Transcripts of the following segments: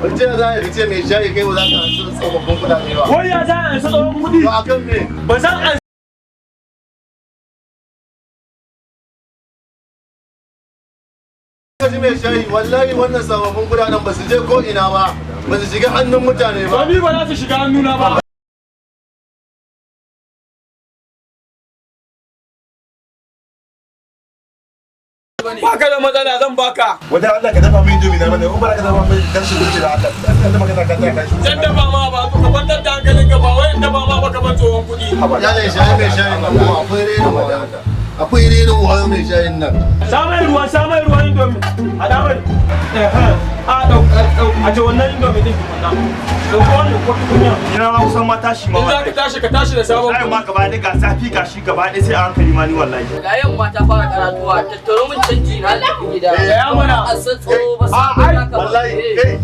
Wace za a ce mai shayi kai ba za ka ansa tsofaffin kuɗaɗe ba. Wai ya za a ansa tsohon kuɗi? To akan me? Ba zan an Kaji mai shayi wallahi wannan sababbin kuɗaɗen ba su je ko ina ba. Ba su shiga hannun mutane ba. Ni ba za su shiga hannuna ba. Baka da matsala zan baka. Wata Allah ka dafa min indomi na mana, in ba ka dafa min dan shi zuci da Allah. Dan dafa ka ka shi. Zan dafa ma ba ka kwantar da hankalinka ba wai in dafa ma ba ka ban tsohon kuɗi. Ya mai shayi mai shayin nan kuma akwai renin wayo. Akwai renin wayo mai shayin nan. Samai ruwa, samai ruwa indomi. A damar. A ɗau, a ce wannan indomi ɗin tukunna. Ɗauko wannan ko tukunya. Ina ma kusan ma tashi ma. In za ka tashi ka tashi da sabon Ai ma gaba ɗaya ga zafi ga shi gaba ɗaya sai a hankali ma ni wallahi. Ga yamma ta fara karatuwa, tattaro min canji na tafi gida. Ya mana. A san tsoro ba A, san ai, ba ka ba. Wallahi kai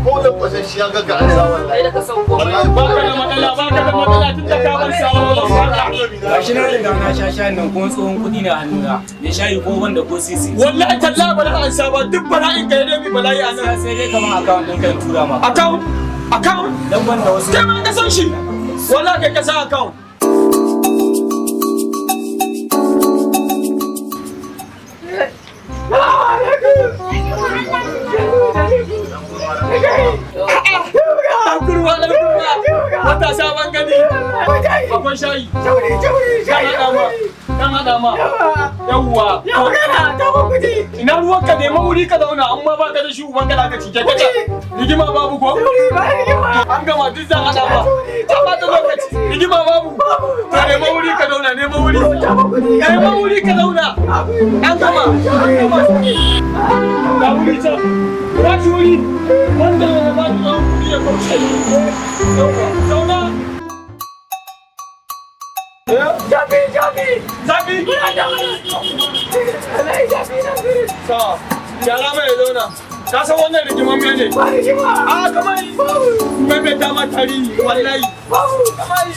ko da kwasashiya ga ga an sa wallahi. Kai da ka san komai. Wallahi Baka da matsala, baka da matsala tun da ka ban sabon baka. Gashi na riga na sha shayin nan kuma tsohon kuɗi na hannuna. Mai shayi ko wanda ko sisi. Wallahi tallahi ba za a ansa ba duk bala'in ka ya dai bala'i a nan. Sai dai kamar account ɗin kan tura ma. Account, account. Dan ban da wasu. Kai ma ka san shi. Wallahi kai ka san account. Ɗan kurwa, ɗan kurwa. Wata sabon gani. Akwai shayi. Dan haɗa ma. Dan haɗa ma. Yawwa. Ina ruwan ka nemi wuri ka zauna amma ba ka da shi uban ka ka cike kace. Rigima babu ko? An gama duk zan haɗa ma. Ta bata lokaci. Rigima babu. To nemi wuri ka zauna nemi wuri. Nemi wuri ka zauna. An gama. An gama. Ga wuri can. Ba shi wuri. Wanda ya ba shi tsawon kuɗi ya kauce. Yawwa. Zauna. Zafi, zafi! Zafi! Sa, gyara mai zauna. Ka san wannan rigiman ne? Ba rigima! A kamar maimaita ma tarihi wallahi. Kamar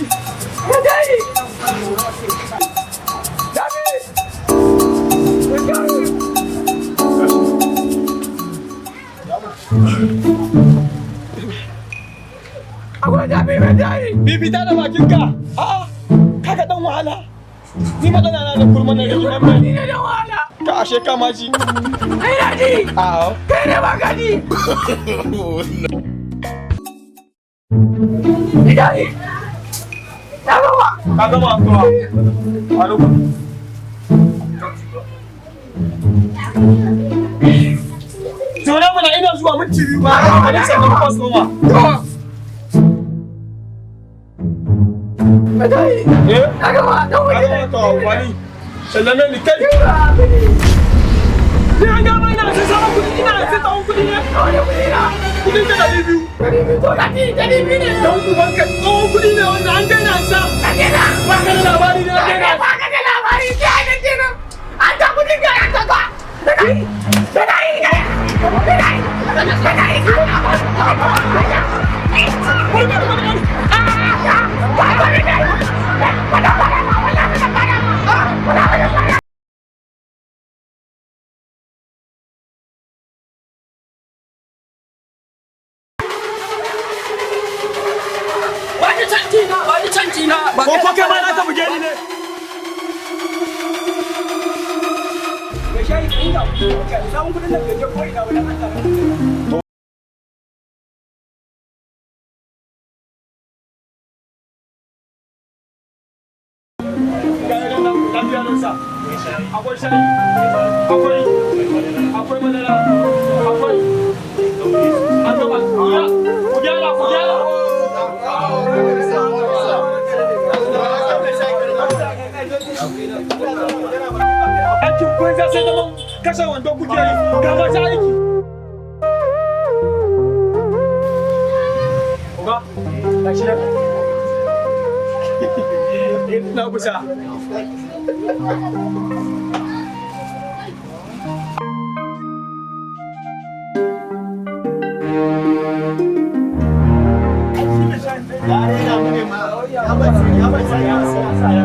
Bibita da bakinka. A'a, kaga dan wahala. Ni matsala na da kurman na rigiman mai. Ni ne da wahala. Ka ashe ka ma ji. Ai na ji. A'a. Kai ne ba ka ji. Ka gama to. Alo. Zauna mana ina zuwa minti biyu ba. A nisa na kwastoma. Eh? Na gama, to wani. Sallame ni kai. Ni an gama ina sai sabon kuɗi ina sai tsawon kuɗi ne. Kuɗin ka 200. Don uban ka tsohon kuɗi ne wannan an daina an sa. Ba ka da labari ne an daina. Wai, wai, wai, wai. Ba ni canji na, ba ni canji na. Ba Ko ko kai ma za ka buge ni ne? Mai shayi ka inga. Sabon kuɗin nan bai je ko ina ba dan Allah. Ga irin nan, lafiya nan sa. Akwai shayi, akwai akwai madara, akwai an gama. Ku gyara, ku gyara. Aikin banza sai zaman kashe wando kuke yi, ga masu aiki. Oga, gashi nan. Na kusa. Ya rena mu ne ma. Ya bace ya bace ya sa ya.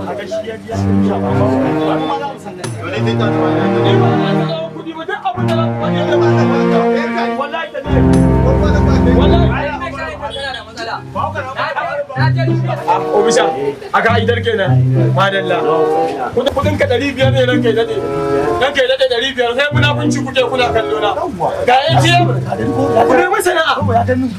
A gashi ya ji ya sha ba. To ne tun da Ni ba na tsawon kuɗi ba duk abin da za ku faɗi. ba Wallahi ta ne. Officer, a ka'idar kenan. Madalla. Kudin ka 500 ne, ranka ya daɗe. Ranka ya daɗe, 500 sai munafunci kuke kuna kallo na. Ga ATM. Ku nemi sana'a. Ku nemi.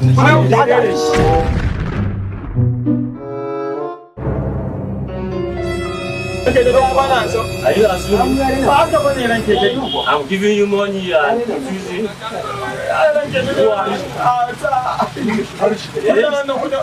Ranka ya daɗe, ba na so. Are you assuming? Ba haka bane, ranka ya daɗe. I'm giving you money and confusing. Ai, ranka ya daɗe. A ta. Wannan kudin.